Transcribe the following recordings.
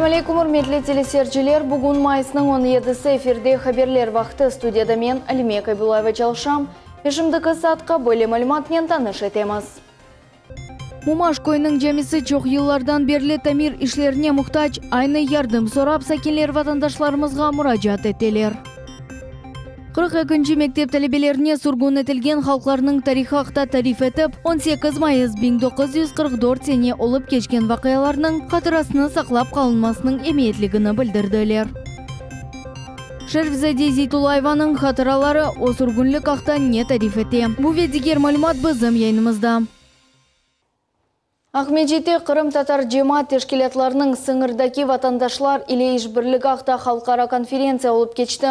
Selâm aleyküm, ürmetli teleseyirciler! Bugün mayısnıñ 17-si efirde Haberler vaqtı. Studiyada men, Alime Kabilayeva çalışam. Ve şimdiki saatqa böyle malümatnen tanış etemiz. Mumaş köyüniñ camisi çoq yıllardan berli tamir işlerine muhtac. Aynı yardım sorap sakinler vatandaşlarımızğa muracaat eteler. 42-nci mektep talebelerine sürgün etilgen halqlarnıñ tarihı aqta tarif etip, 18 mayıs 1944 sene olıp keçken vaqialarnıñ hatırasını saqlap qalınmasınıñ emiyetligini bildirdiler. Şerifzade Zeytullayevanıñ hatıraları, o sürgünlik aqta ne tarif ete? Bu ve diger malümat bizim yayınımızda. Aqmescitte qırımtatar cemaat teşkilâtlarınıñ sıñırdaki vatandaşlar ile işbirligi aqta halqara konferentsiya olıp keçti.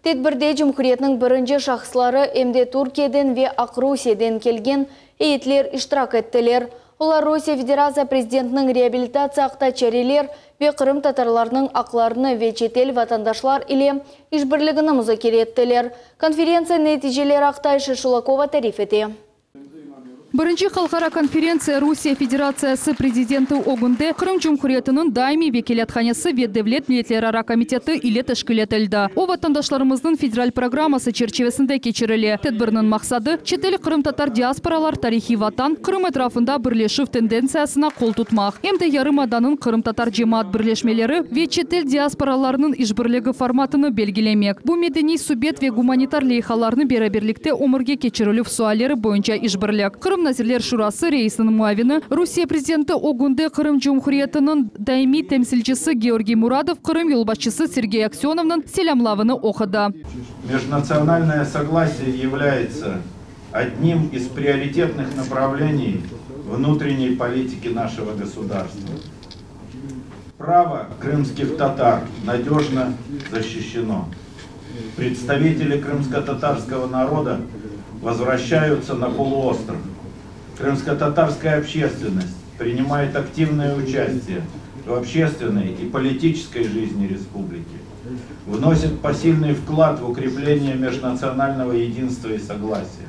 Tedbirde cumhuriyetniñ birinci şahısları em de Türkiyeden ve Aqrusiyeden kelgen eyetler iştirak ettiler. Olar Rusiye Federatsiya prezidentiniñ reabilitatsiya aqta çareler ve qırımtatarlarnıñ aqlarını ve çetel vatandaşlar ile işbirligini muzakere ettiler. Konferentsiya neticeleri aqta Ayşe Şulakova tarif ete. Birinci halqara konferentsiya Rusiye Federatsiyası Prezidenti ögünde Qırım Cumhuriyetiniñ Daimiy Vekilâthanesi ve Devlet milletlerara komiteti ile teşkil etildi. O, vatandaşlarımıznıñ federal programması çerçivesinde keçirile. Tedbirniñ maqsadı, çetel qırımtatar diasporalar tarihiy vatan, Qırım etrafında birleşüv tendentsiyasına qol tutmaq, em de yarımadanıñ qırımtatar cemaat birleşmeleri ve çetel diasporalarınıñ işbirligi formatını belgilemek, bu medeniy subet ve gumanitar leyhalarnı beraberlikte ömürge keçirilüv sualleri boyunca işbirlik. Qırım Nazirler Şurası reisiniñ muavini, Rusiye prezidenti ögünde Qırım Cumhuriyetiniñ daimiy temsilcisi Georgiy Muradov Qırım yolbaşçısı Sergey Aksönovnıñ selâmlavını oqudı. Межнациональное согласие является одним из приоритетных направлений внутренней политики нашего государства. Право крымских татар надежно защищено. Представители крымско-татарского народа возвращаются на полуостров. Крымско-татарская общественность принимает активное участие в общественной и политической жизни республики, вносит посильный вклад в укрепление межнационального единства и согласия.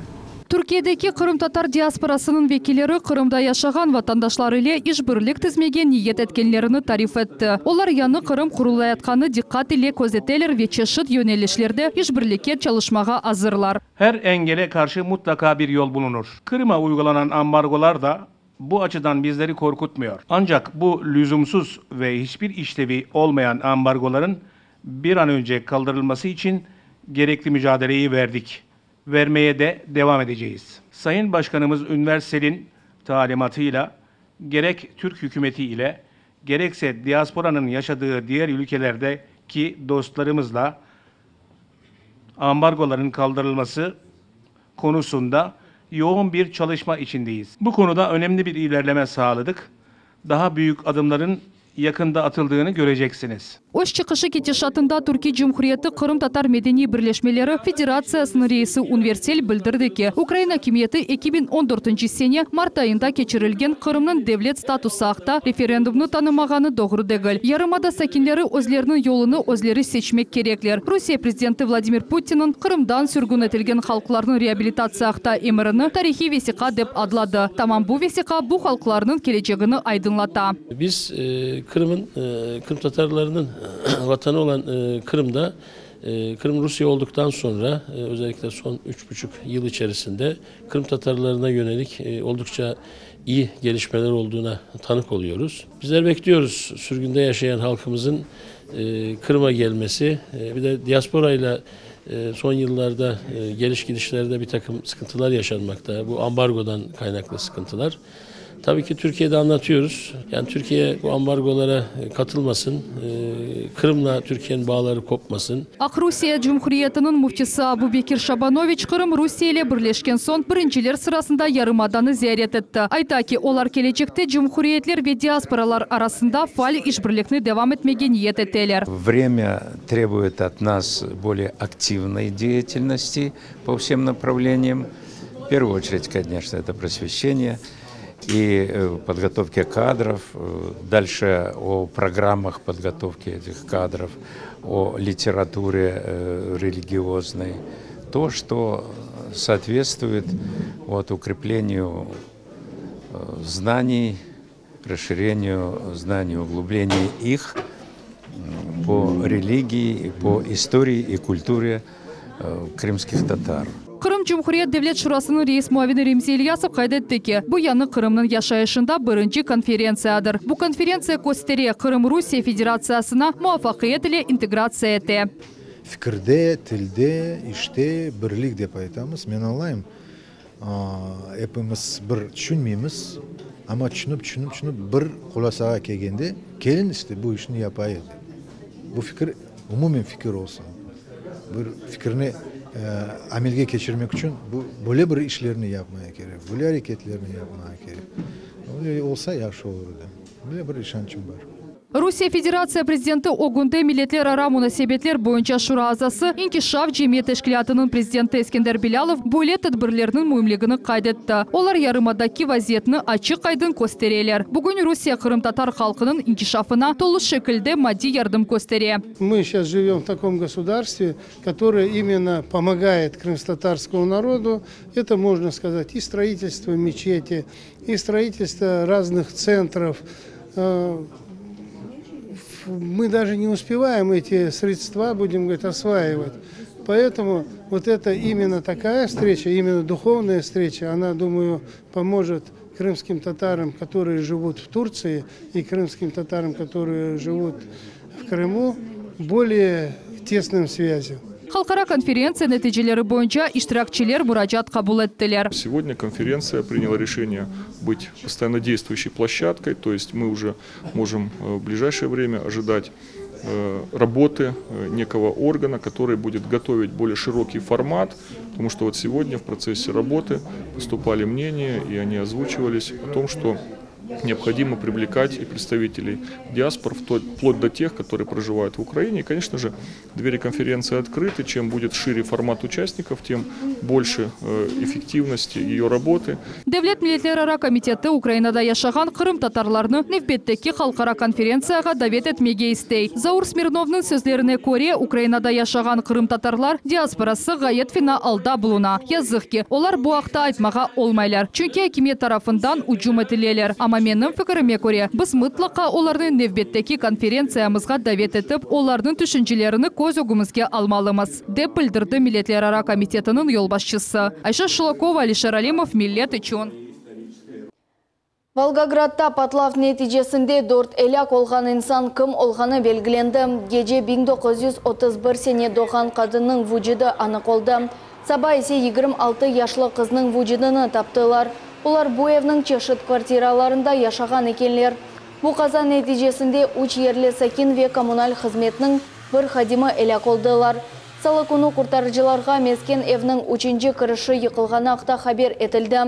Türkiyedeki qırımtatar diasporasınıñ vekilleri Qırımda yaşağan vatandaşlar ile işbirlik tizmege niyet etkenlerini tarif etti. Olar yañı Qırım qurulayatqanı diqqat ile közeteler ve çeşit yönelişlerde işbirlikke çalışmağa azırlar. Her engele qarşı mutlaka bir yol bulunur. Qırım'a uygulanan ambargolar da bu açıdan bizleri korkutmuyor. Ancak bu lüzumsuz ve hiçbir işlevi olmayan ambargoların bir an önce kaldırılması için gerekli mücadeleyi verdik. Vermeye de devam edeceğiz. Sayın Başkanımız Ünver Sel'in talimatıyla gerek Türk hükümeti ile gerekse diasporanın yaşadığı diğer ülkelerdeki dostlarımızla ambargoların kaldırılması konusunda yoğun bir çalışma içindeyiz. Bu konuda önemli bir ilerleme sağladık. Daha büyük adımların yakında atıldığını göreceksiniz. Öz çıqışı ketişatında Türkiye Cumhuriyeti qırımtatar medeniy birleşmeleri Federatsiyasınıñ reisi Ünver Sel bildirdi ki, Ukraina akimiyeti 2014-nci sene mart ayında keçirilgen Qırımnıñ devlet statusı aqta referendumnı tanımağanı doğru degil. Yarımada sakinleri özleriniñ yolunı özleri seçmek kerekler. Rusiye prezidenti Vladimir Putinniñ Qırımdan sürgün etilgen halqlarnıñ reabilitatsiya aqta emirini tarihiy vesiqa dep adladı. Tamam bu vesiqa bu halqlarnıñ kelecegini aydınlata. Biz Qırım'ın, Qırım Tatarlarının vatanı olan Qırım'da, Qırım Rusiye olduktan sonra, özellikle son 3,5 yıl içerisinde Qırım Tatarlarına yönelik oldukça iyi gelişmeler olduğuna tanık oluyoruz. Bizler bekliyoruz sürgünde yaşayan halkımızın Kırım'a gelmesi, bir de diasporayla son yıllarda geliş gidişlerde bir takım sıkıntılar yaşanmakta. Bu ambargodan kaynaklı sıkıntılar. Tabii ki Türkiye'de anlatıyoruz. Yani Türkiye bu ambargolara katılmasın. Kırım'la Türkiye'nin bağları kopmasın. Aqrusiye Cumhuriyetiniñ müftisi Abu Bekir Şabanoviç Qırım Rusiye ile birleşken soñ birinciler sırasında yarımadanı ziyaret etti. Ayta ki, olar kelecekte cumhuriyetler ve diasporalar arasında faal işbirlikni devam etmege niyet eteler. Время требует от нас более активной деятельности по всем направлениям. В первую очередь, конечно, это просвещение и подготовке кадров, дальше о программах подготовки этих кадров, о литературе религиозной. То, что соответствует вот, укреплению знаний, расширению знаний, углублению их. по религии, по истории и культуре крымских татар. Qırım Cumhuriyet Devlet Şurasınıñ reis muavini Remzi İlyasov qayd etti ki, bu yañı Qırımnıñ yaşayışında birinci konferentsiyadır. Bu konferentsiya köstere, Qırım Rusiye Federatsiyasına muvafaqiyet ile integratsiya ete. Fikirde, tilde, işte birlik dep aytamız. Men añlayım, epimiz bir tüşünmeymiz, amma tüşünip, tüşünip, tüşünip bir hulâsağa kelgende, keliñ işte bu işni yapayıq dep. Bu fikir umumen fikir olsun. Bir fikirni amelge keçirmek içün bu böyle bir işlerni yapmaya kerek, böyle areketlerni yapmağa kerek. Öyle olsa yahşı olur edi. Böyle bir işançım bar. Rusiye Federatsiya prezidenti ögünde milletlerara munasebetler boyunca şura azası, İnkişaf cemiyet teşkilâtınıñ prezidenti Eskender Bilâlov böyle tedbirlerniñ müimligini qayd etti. Olar yarımadaki vaziyetni açıq-aydın köstereler. Bugün Rusiye qırımtatar halqınıñ inkişafına tolu şekilde maddiy yardım köstere. Мы сейчас живем в таком государстве, которое именно помогает крымско-татарскому народу. Это, можно сказать, и строительство мечети, и строительство разных центров. Мы даже не успеваем эти средства, будем говорить, осваивать. Поэтому вот это именно такая встреча, именно духовная встреча, она, думаю, поможет крымским татарам, которые живут в Турции, и крымским татарам, которые живут в Крыму, более тесным связям. Halqara konferentsiya neticeleri boyunca iştirakçiler muracaat qabul ettiler. Сегодня конференция приняла решение быть постоянно действующей площадкой, то есть мы уже можем в ближайшее время ожидать работы некого органа, который будет готовить более широкий формат, потому что вот сегодня в процессе работы поступали мнения, и они озвучивались о том, что необходимо привлекать и представителей диаспор, вплоть до тех, которые проживают в Украине. И, конечно же, двери конференции открыты. Чем будет шире формат участников, тем больше эффективности ее работы. Devlet milletlerara komiteti Ukrainada yaşağan qırımtatarlarnı nevbetteki halqara konferentsiyağa davet etmege istey. Zaur Smirnovnıñ sözlerine köre, Ukrainada yaşağan qırımtatarlar diasporası ğayet fena alda buluna. Yazıq ki, olar bu aqta aytmağa olmaylar, çünki akimiyet tarafından ücüm etileler. Amma menim fikirime köre, biz mıtlaqa olarnı nevbetteki konferentsiyamızğa davet etip, olarnıñ tüşüncelerini köz ögümizge almalımız, dep bildirdi Milletlerara komitetiniñ yolbaşçısı. Ayşe Şulakova, Alişer Alimov, Millet içün. Volgogradda patlav neticesinde 4 elâk olğan insan kim olğanı belgilendi. Gece 1931 sene doğğan qadınnıñ vucudı anıq oldı. Saba ise 26 yaşlı qıznıñ vucudını taptılar. Olar bu evniñ çeşit kvartiralarında yaşağan ekenler. Bu qaza neticesinde 3 yerli sakin ve kommunal hızmetniñ bir hadimi elâk oldılar. Salı künü qurtarıcılarğa mesken evniñ üçünci kirişi yıqılğanı aqta haber etildi.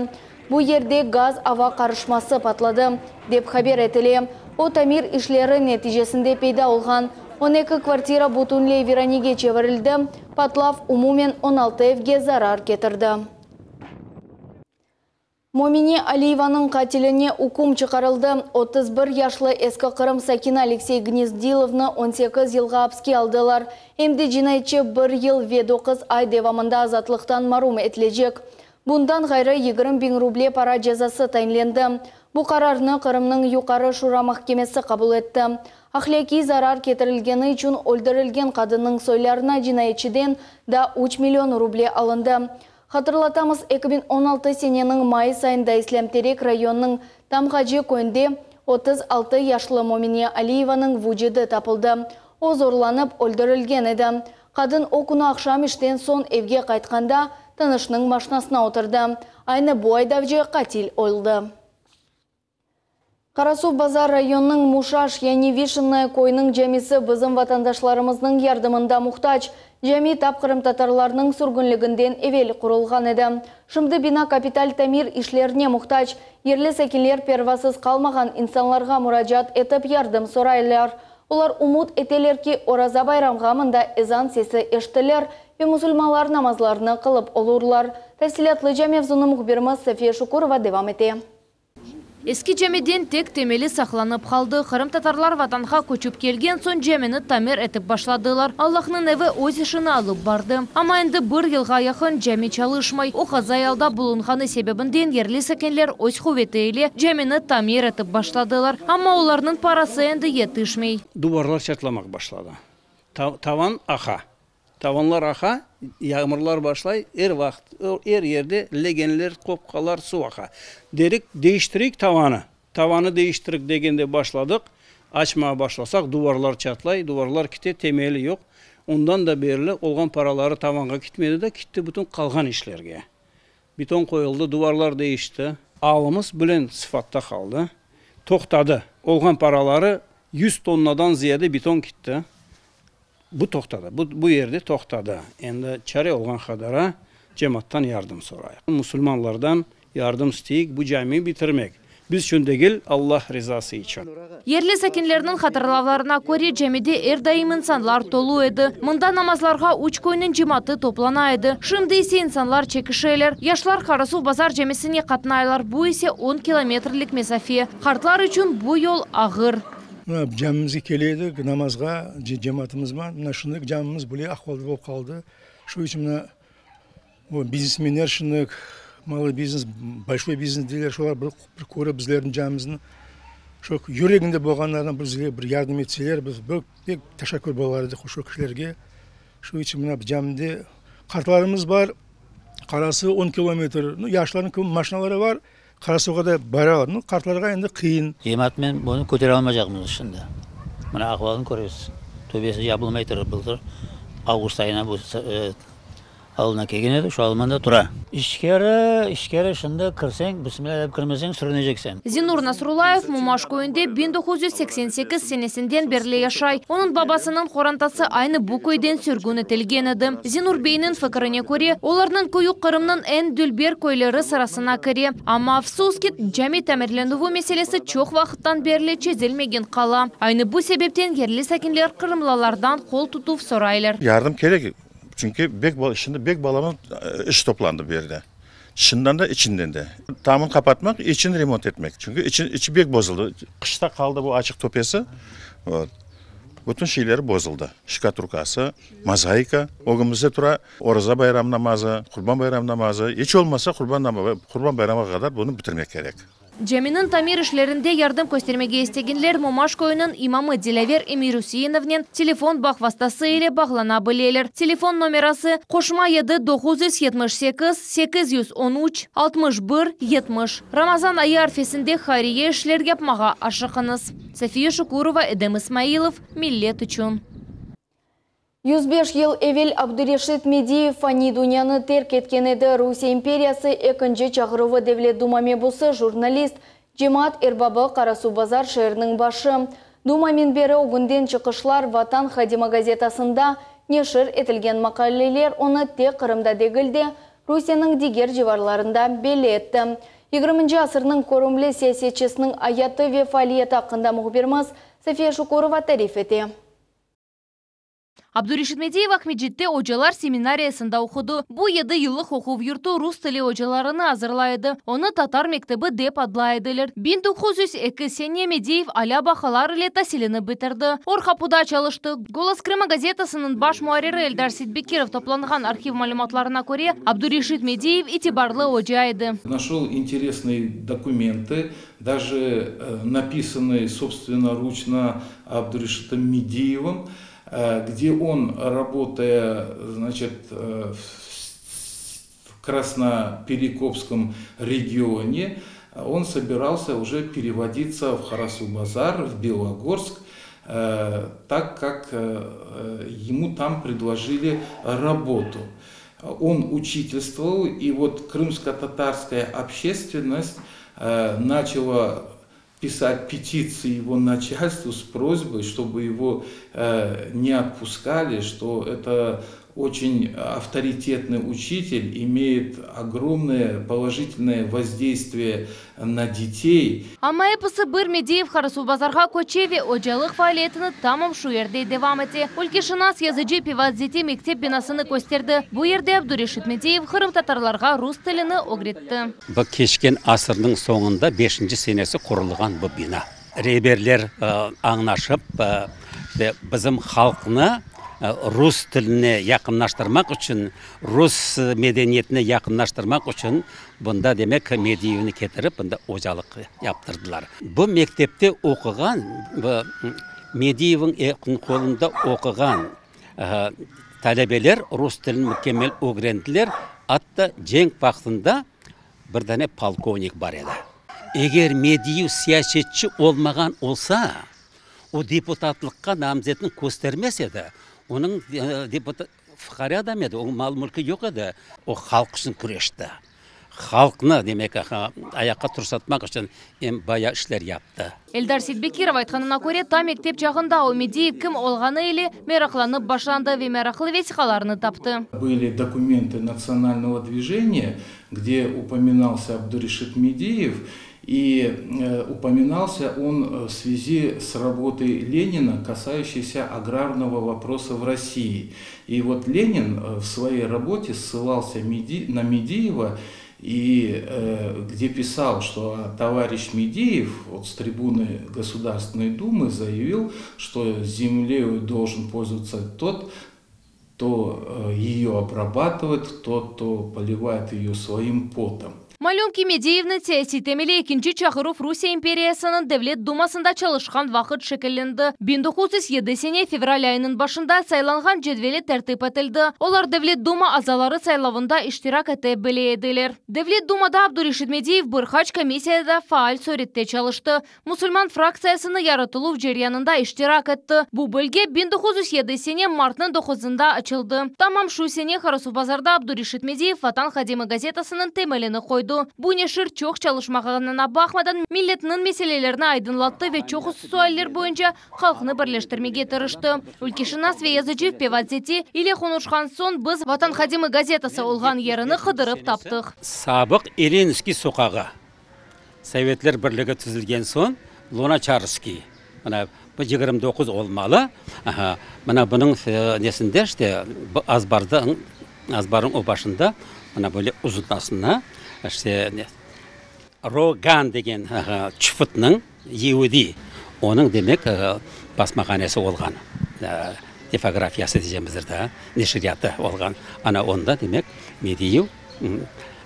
Bu yerde gaz-ava qarışması patladı, dep haber etile. O tamir işleri neticesinde peyda olğan. 12 kvartira bütünley viranege çevirildi. Patlav umumen 16 evge zarar ketirdi. Momine Aliyevanıñ qatiline üküm çıqarıldı. 31 yaşlı Eski Qırım sakini Aleksey Gnezdilovnı 18 yılğa apske aldılar. Em de cinayetçi bir yıl ve 9 ay devamında azatlıqtan marum etilecek. Bundan ğayrı 20 biñ ruble para cezası tayinlendi. Bu qararnı Qırımnıñ Yuqarı Şura mahkemesi qabul etti. Ahlâqiy zarar ketirilgeni içün öldürilgen qadınnıñ soylarına cinayetçiden da 3 million ruble alındı. Hatırlatamız, 2016 seneniñ mayıs ayında İslâm-Terek rayonınıñ Tamğacı köyünde 36 yaşlı Momine Aliyevanıñ vucudı tapıldı. O zorlanıp öldürilgen edi. Qadın o künü aqşam işten soñ evge qaytqanda tanışınıñ maşinasına oturdı. Aynı bu aydavcı qatil oldı. Qarasuvbazar rayonınıñ Muşaş, yani Vişennoye köyüniñ camisi bizim vatandaşlarımıznıñ yardımında muhtac. Cami tap qırımtatarlarnıñ sürgünliginden evel qurulğan edi. Şimdi bina kapital tamir işlerine muhtac. Yerli sakinler pervasız qalmağan insanlarğa muracaat etip yardım soraylar. Olar ümüt eteler ki, Oraza bayramğa mında ezan sesi eşitilir ve musulmanlar namazlarını qılıp olurlar. Tafsilâtlıca mevzunı mühbirimiz Safiye Şukurova devam ete. Eski camiden tek temeli saqlanıp qaldı. Qırımtatarlar Vatanğa köçip kelgen soñ camini tamir etip başladılar. Allahnıñ evi öz işini alıp bardı. Amma endi bir yılğa yaqın cami çalışmay. O qazaiy alda bulunğanı sebebinden yerli sakinler öz quveti ile camini tamir etip başladılar. Amma olarnıñ parası endi yetişmey. Duvarlar çatlamaq başladı. Tavan aqa. Tavanlar aqa, yağmurlar başlay, er vaqıt, er yerde legenler, qopqalar, suv aqa. Dedik, değiştireyik tavanı. Tavanı değiştirik degende başladıq, açmağa başlasaq, duvarlar çatlay, duvarlar kite, temeli yoq. Ondan da berli olğan paraları tavanğa kitmedi de, kitti bütün qalğan işlerge. Beton qoyuldı, duvarlar değişti. Alımız bilen sıfatta qaldı, toqtadı. Olğan paraları yüz tonnadan ziyade beton kitti. Bu toqtadı, bu bu yerde toqtadı. Endi çare olğan qadara cemaattan yardım sorayıq. Musulmanlardan yardım isteyik bu camiy bitirmek. Biz içün degil, Allah rizası içün. Yerli sakinlerniñ hatırlavlarına köre, camide er daim insanlar tolu edi. Mında namazlarğa üç köyniñ cemaatı toplana edi. Şimdi ise insanlar çekişeler. Yaşlar Qarasuvbazar camisine qatnaylar, bu ise on kilometrlik mesafe. Qartlar içün bu yol ağır. Mına camimizge kele edik namazğa cemaatımızman. Mına şimdi camimiz böyle ahvalda bolıp qaldı. Şu içün mına bu biznesmenler şimdi malıy biznes, bolşoy biznes deyler, şolar bir körip bizlerniñ camimizni şu yüreginde bolğanlarına bizge bir yardım etseler, biz pek teşekkür bolar edik şu kişilerge. Şu içün mına camide qartlarımız bar, Qarasuv on kilometr, nu yaşlarnıñ kim maşinaları bar, Qarasuvğa da baralar. Nu, qartlarğa endi qıyın. Cemaatmen bunı kötere almaycaqmız şimdi. Mına ahvalını köresiz. Töbesi yapılmay turır. Bıltır avgust ayına bu alına kelgen edi, şu alman da tura. İçkeri, içkeri şimdi kirseñ, bismilâ dep kirmeseñ sürüneceksen. Zinur Nasrullayev Mumaş köyünde 1988 senesinden berli yaşay. Onıñ babasınıñ qorantası aynı bu köyden sürgün etilgen edi. Zinur beyniñ fikirine köre, olarnıñ köyü Qırımnıñ eñ dülber köyleri sırasına kire. Amma, afsus ki, cami tamirlenüvi meselesi çoq vaqıttan berli çezilmegen qala. Aynı bu sebepten yerli sakinler qırımlılardan qol tutuv soraylar. Yardım kerek, çünki bek şimdi bek balaban iş toplandı bu yerde, tışından da, içinden de. Tamın qapatmaq, için remont etmek, çünki içi içi bek bozuldı. Qışta qaldı bu açıq töpesi, vot, bütün şeyleri bozuldı, şkaturkası, mozaika ögümizde tura. Oraza bayram namazı, Qurban bayram namazı, iç olmasa Qurban Qurban bayramğa qadar bunı bitirmek kerek. Caminiñ tamir işlerinde yardım köstermege istegenler Momaş köyüniñ imamı Dilâver Emirüseinovnen telefon bağ vastası ile bağlana bileler. Telefon nomerası, qoşma yedi 978 813 61 70. Ramazan ayı arfesinde hayriye işler yapmağa aşıqıñız. Safiye Şukurova, Edem İsmailov, Millet içün. 105 yıl evel Abdureşit Mediyev faniy dünyanı terk etken edi. Rusiye imperiyası ekinci çağıruvı Devlet Duma mebusı, jurnalist, cemaat erbabı, Qarasuvbazar şeeriniñ başı. Duma minberi ögünden çıqışlar, Vatan hadimi gazetasında neşir etilgen maqaleler onı tek Qırımda degil de, Rusiyeniñ diger civarlarında belli etti. Yigirminci asırnıñ körümli siyasetçisiniñ ayatı ve faaliyeti aqqında mühbirimiz Safiye Şukurova tarif ete. Abdureşit Mediyev Aqmescitte ocalar seminariyasında oqudı. Bu yedi yıllıq oquv yurtu rus tili ocalarını azırlay edi. Onı tatar mektebi dep adlay ediler. 1902 sene Mediyev alâ bahalar ile tasilini bitirdi. Orqapuda çalıştı. Golos Krıma gazetasınıñ baş muarriri Eldar Seytbekirov toplanğan arhiv malümatlarına köre, Abdureşit Mediyev itibarlı oca edi. Našel interesные dokumenты, даже написанные собственноручно Абдурешитом Медиевым, где он, работая, значит, в Красноперекопском регионе, он собирался уже переводиться в Харасу-Базар, в Белогорск, так как ему там предложили работу. Он учительствовал, и вот крымско-татарская общественность начала писать петиции его начальству с просьбой, чтобы его не отпускали, что это Очень авторитетный учитель, имеет огромное положительное воздействие на детей. Amma episi bir Mediyev Qarasuvbazarğa köçe ve ocalıq faaliyetini tamam şu yerde devam ete. Ülkeşınas yazıcı Pevat Zete mektep binasını kösterdi. Bu yerde Abdureşit Mediyev qırımtatarlarğa rus tilini ögretti. Bu keçken asırnıñ soñunda beşinci senesi qurulğan bu bina. Reberler añlaşıp, işte bizim halqnı rus tiline yaqınlaştırmaq içün, rus medeniyetine yaqınlaştırmaq içün bunda, demek, Mediyevni ketirip, bunda ocalıq yaptırdılar. Bu mektepte oquğan, bu Mediyevniñ qolunda oquğan talebeler rus tilini mükemmel ögrendiler, atta cenk vaqtında bir dane polkovnik bar edi. Eger Mediyev siyasetçi olmağan olsa, o deputatlıqqa namzetini köstermez edi. Onıñ fuqare adam edi, onıñ mal-mülki yoq edi. O halq içün küreşti. Halqnı, demek, ayaqqa tursatmaq içün em bayağı işler yaptı. Eldar Seytbekirov aytqanına köre, ta mektep çağında o Mediyev kim olğanı ile meraqlanıp başlandı ve meraqlı vesiqalarnı taptı. Были документы национального движения, где упоминался Абдурешит Медиев, и упоминался он в связи с работой Ленина, касающейся аграрного вопроса в России. И вот Ленин в своей работе ссылался на Медиева, и где писал, что товарищ Медиев вот с трибуны Государственной Думы заявил, что землей должен пользоваться тот, кто ее обрабатывает, тот, кто поливает ее своим потом. Malüm ki, Mediyevniñ siyasiy temeli ekinci çağıruv Rusiye imperiyasınıñ Devlet Dumasında çalışqan vaqıt şekillendi. 1907 sene fevral ayınıñ başında saylanğan cedveli tertip etildi. Olar Devlet Duma azaları saylavında iştirak ete bile ediler. Devlet Dumada Abdureşit Mediyev bir qaç komissiyada faal sürette çalıştı. Musulman fraktsiyasını yaratıluv ceryanında iştirak etti. Bu bölge 1907 sene martnıñ doquzında açıldı. Tamam şu sene Qarasuvbazarda Abdureşit Mediyev Vatan hadimi gazetasınıñ temelini qoydı. Bu neşir çoq çalışmağanına baqmadan milletniñ meselelerini aydınlattı ve çoqusı sualler boyunca halqnı birleştirmege tırıştı. Ülkeşınas ve yazıcı Pevat Zete ile qonuşqan soñ biz Vatan hadimi gazetası olğan yerini qıdırıp taptıq. Sabıq Elenskiy soqağı. Sovetler Birligi tizilgen soñ Lunaçarskiy, mına bu 29 olmalı, aha, mına bunıñ nesinde işte bu azbarda, azbarnıñ o başında mına böyle uzunasına işte Rogan degen çufutnıñ, yeudiy, onıñ demek basmahanesi olğan, tipografiyası diycemizdir da, neşriyatı olğan. Ana onda demek Mediyev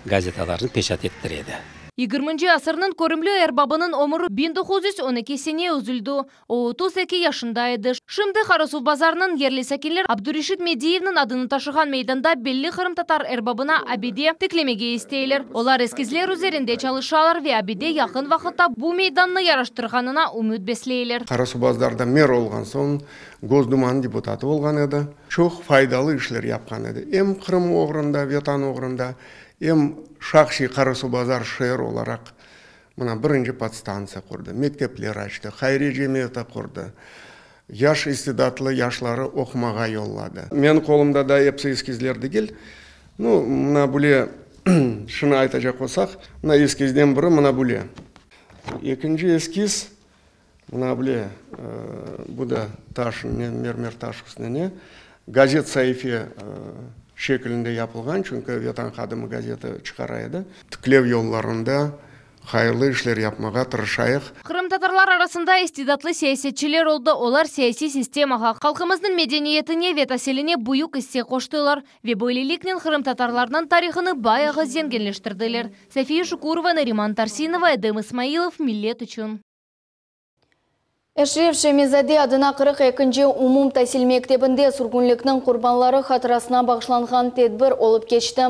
gazetalarnı peçat ettire edi. Yigirminci asırnıñ körümli erbabınıñ ömüri 1912 sene üzüldi. O, 32 yaşında edi. Şimdi Qarasuvbazarnıñ yerli sakinler Abdureşit Mediyevniñ adını taşığan meydanda belli qırımtatar erbabına abide tiklemege isteyler. Olar eskizler üzerinde çalışalar ve abide yaqın vaqıtta bu meydannı yaraştırğanına ümüt besleyler. Qarasuvbazarda mer olğan soñ Gosdumanıñ deputatı olğan edi. Çoq faydalı işler yapqan edi. Em Qırım oğrunda, Vetan oğrunda, em şahsiy Qarasuvbazar şeer olaraq mına birinci podstantsiya qurdı, mektepler açtı, hayriye cemiyeti qurdı, yaş istidatlı yaşları oqumağa yolladı. Menim qolumda da episi eskizler degil. Nu, mına bule şunı aytacaq olsaq, mına eskizden biri mına bule. Ekinci eskiz Mına bile, bu da taş, mermer taş üstüne gazet saife şekilinde yapılğan, çünki Vetan hadimi gazeti çıqara edi. Tiklev yollarında hayırlı işler yapmağa tırışayıq. Qırımtatarlar arasında istidatlı siyasetçiler oldı, olar siyasiy sistemağa, halqımıznıñ medeniyetine ve tasiline büyük isse qoştılar ve böyleliknen qırımtatarlarnıñ tarihını bayağı zenginleştirdiler. Safiye Şukurova, Nariman Tarsinova, Edem İsmailov, Millet içün. Eşref Şemizade adına 42-nci umum tasil mektebinde sürgünlikniñ qurbanları hatırasına bağışlanğan tedbir olıp keçti.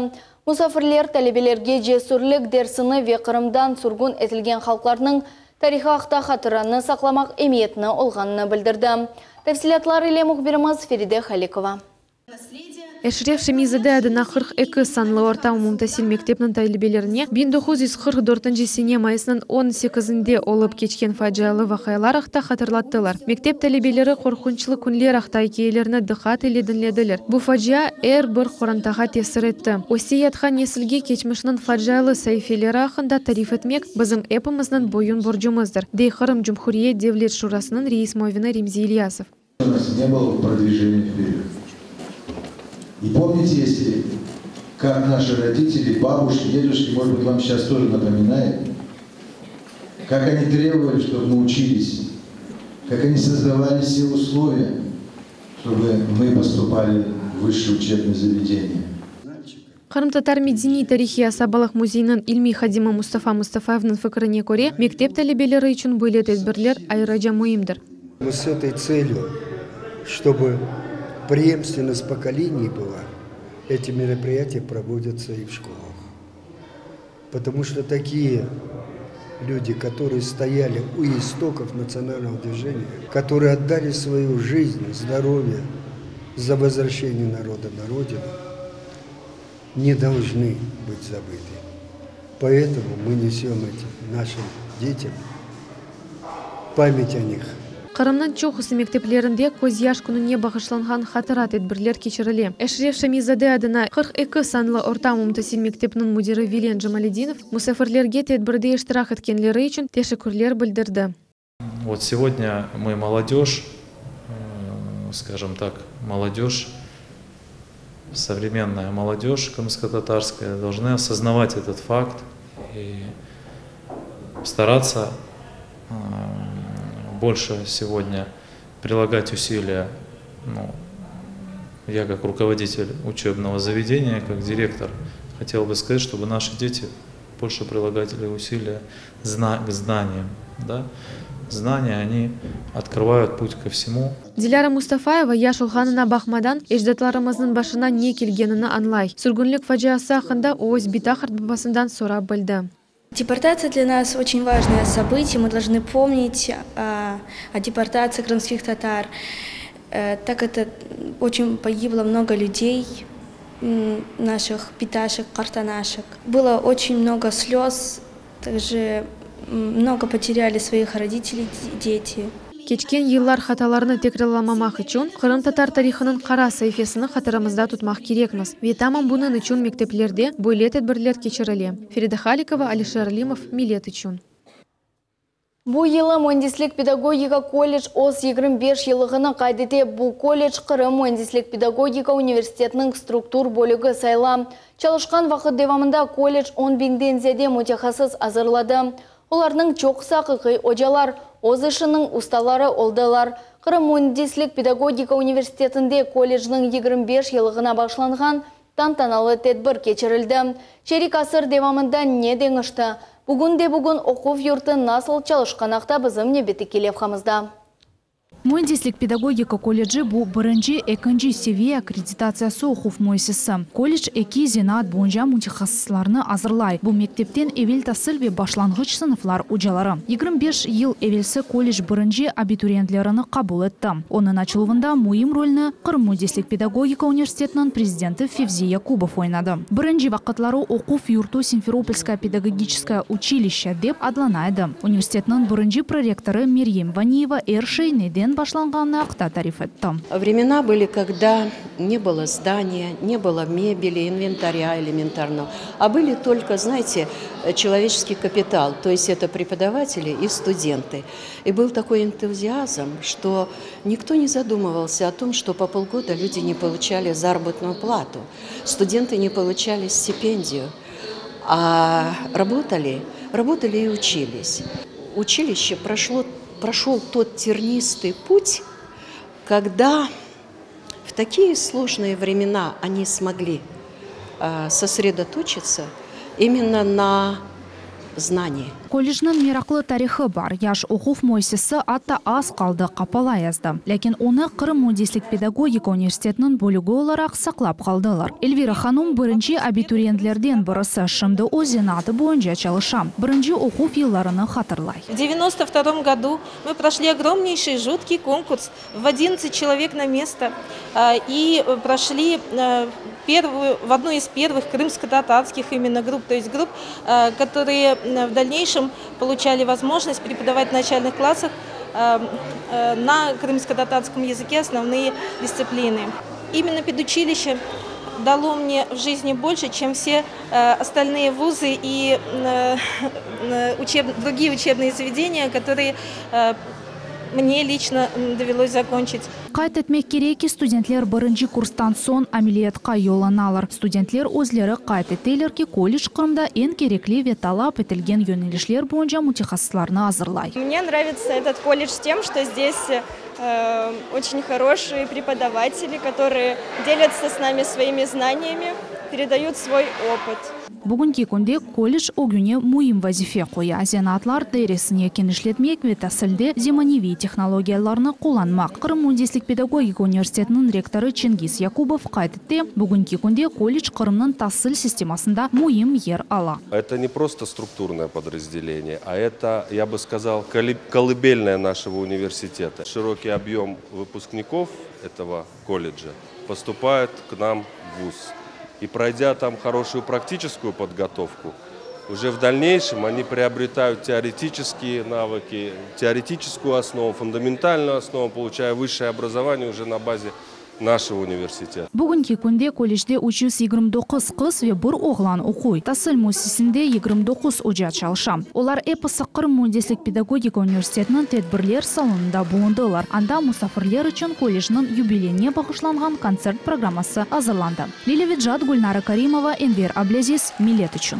Musafirler talebelerge cesürlik dersini ve Qırımdan sürgün etilgen halqlarnıñ tarihı aqta hatıranı saqlamaq emiyetini olğanını bildirdi. Tafsilâtlar ile mühbirimiz Feride Halikova. Eşref Şemi-zade adına 42 sanlı orta umumtasil mektepniñ talebelerine 1944 sene mayısnıñ on sekizinde olıp keçken facialı vaqialar aqta hatırlattılar. Mektep talebeleri qorqunçlı künler aqta ikâyelerni diqqat ile diñlediler. Bu facia er bir qorantağa tesir etti. Öse yatqan nesilge keçmişniñ facialı saifeleri aqqında tarif etmek, bizim epimizniñ boyun borcumızdır, dey Qırım Cumhuriyet Devlet Şurasınıñ reis muavini Remzi İlyasov. У нас не было продвижения вперед. И помните, если как наши родители, бабушки, дедушки, может быть, вам сейчас тоже напоминает, как они требовали, чтобы мы учились, как они создавали все условия, чтобы мы поступали в высшее учебное заведение. Qırımtatar medeniy-tarihiy asabalıq müzeyiniñ ilmiy hadimi Mustafa Mustafayevniñ fikrine köre, mektep talebeleri içün böyle tedbirler ayrıca müimdir. Мы с этой целью, чтобы преемственность поколений была, эти мероприятия проводятся и в школах. Потому что такие люди, которые стояли у истоков национального движения, которые отдали свою жизнь, здоровье за возвращение народа на родину, не должны быть забыты. Поэтому мы несем этим нашим детям память о них. Qırımnıñ çoqusı mekteplerinde Közyaş kününe bağışlanğan hatıra tedbirler keçirile. Eşref Şemi-zade adına 42 sanlı orta umumtasil mektepniñ müdiri Vilen Cemaledinov musafirlerge tedbirde iştirak etkenleri içün teşekkürler bildirdi. Вот сегодня мы молодежь, скажем так, молодежь, современная молодежь крымско-татарская, должны осознавать этот факт и стараться больше сегодня прилагать усилия, ну, я как руководитель учебного заведения, как директор, хотел бы сказать, чтобы наши дети больше прилагали усилия к знаниям. Да? Знания, они открывают путь ко всему. Dilâra Mustafayeva yaş olğanına baqmadan, ecdatlarımıznıñ başına ne kelgenini añlay. Sürgünlik faciası aqqında o öz bita-qartbabasından sorap bildi. Депортация для нас очень важное событие. Мы должны помнить о депортации крымских татар. Так это очень погибло много людей, наших биташек, картанашек. Было очень много слез, также много потеряли своих родителей дети. Keçken yıllar hatalarını tekrarlamamaq içün qırımtatar tarihınıñ qara saifesini hatırımızda tutmaq kerekmiz. Ve tamam bunıñ içün mekteplerde böyle tedbirler keçirile. Feride Halikova, Alişer Alimov, Millet içün. Bu yılı müendislik pedagogika kollej öz 25 yıllığını qayd ete. Bu kollej Qırım müendislik pedagogika universitetiniñ struktur bölügi sayıla. Çalışqan vaqıt devamında kollej 10 biñden ziyade mütehassıs azırladı. Olarnıñ çoqusı aqiqiy ocalar, öz işiniñ ustaları oldılar. Qırım müendislik pedagogika universitetinde kollejniñ 25 yıllığına bağışlanğan tantanalı tedbir keçirildi. Çerik asır devamında ne deñişti? Bugün de bugün oquv yurtı nasıl çalışqanı aqta bizim nevbetteki levhamızda. Müendislik pedagogika kolleji bu birinci, ekinci seviye akkreditatsiyası oquv müessisesi. Kollej eki zenaat boyunca mütehassıslarnı azırlay. Bu mektepten evel tasil ve başlanğıç sınıflar ocaları. 25 yıl evelsi kollej birinci abituriyentlerini qabul etti. Onıñ açıluvında müim rolni Qırım müendislik pedagogika universitetiniñ prezidenti Fevzi Yakubov oynadı. Birinci vaqıtları oquv yurtu Simferopolskoye pedagogiçeskoye učilişçe dep adlana edi. Universitetniñ birinci prorektorı Meryem Vaniyeva er şey neden başlanğanı aqta tarif etti. Времена были, когда не было здания, не было мебели, инвентаря элементарного, а были только, знаете, человеческий капитал, то есть это преподаватели и студенты. И был такой энтузиазм, что никто не задумывался о том, что по полгода люди не получали заработную плату, студенты не получали стипендию, а работали, работали и учились. Училище прошло, прошел тот тернистый путь, когда в такие сложные времена они смогли сосредоточиться именно на знании. Kollecniñ meraqlı tarihı bar. Yaş oquv müessisesi atta az qaldı qapalayazdı. Lâkin onı Qırım müendislik-pedagogika universitetiniñ bölügi olaraq saqlap qaldılar. Elvira hanum birinci abituriyentlerden birisi, şimdi o zenaatı boyunca çalışa. Birinci oquv yıllarını hatırlay. В девяносто втором году мы прошли огромнейший жуткий конкурс в одиннадцать человек на место и прошли первую, в одну из первых крымско-татарских именно групп, то есть групп, которые в дальнейшем получали возможность преподавать в начальных классах на крымско-татарском языке основные дисциплины. Именно педучилище дало мне в жизни больше, чем все остальные вузы и учеб, другие учебные заведения, которые мне лично довелось закончить. Qayd etmek kerek ki, studentler birinci kurstan soñ ameliyatqa yollanalar. Studentler özleri qayd eteler ki, kollec Qırımda eñ kerekli ve talap etilgen yönelişler boyunca mütehassıslarnı azırlay. Мне нравится этот колледж тем, что здесь э, очень хорошие преподаватели, которые делятся с нами своими знаниями, передают свой опыт. Bugünki künde kollec ögüne müim vazife qoya: zenaatlar dairesini kenişletmek ve tasilde zemaneviy tehnologiyalarnı qullanmaq. Qırım müendislik pedagogika universitetiniñ rektorı Çingiz Yakubov qayd etti, bugünki künde kollec Qırımnıñ tasil sistemasında müim yer ala. Это не просто структурное подразделение, а это, я бы сказал, колыбельная нашего университета. Широкий объем выпускников этого колледжа поступает к нам в ВУЗ. И пройдя там хорошую практическую подготовку, уже в дальнейшем они приобретают теоретические навыки, теоретическую основу, фундаментальную основу, получая высшее образование уже на базе нашего университета. Bugünki künde kollecde 329 qız ve bir oğlan oquy. Tasil müessisesinde 29 oca çalışa. Olar episi Qırım müendislik pedagogika universitetiniñ tedbirler salonında bulundılar. Anda musafirler içün kollecniñ yubileyine bağışlanğan kontsert programması azırlandı. Lilâ Vecat, Gülnara Karimova, Enver Ablâziz, Millet içün.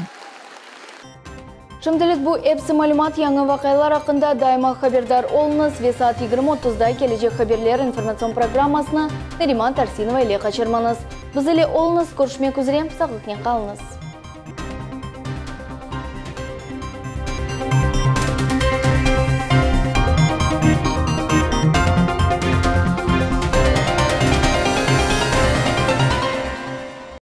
Şimdilik bu episi malümat. Yañı vaqialar aqqında daima haberdar oluñız ve saat 20.30da kelecek haberler informatsion programmasını Nariman Tarsinova ile qaçırmañız. Biz ile oluñız, körüşmek üzre, sağlıqnen qalıñız.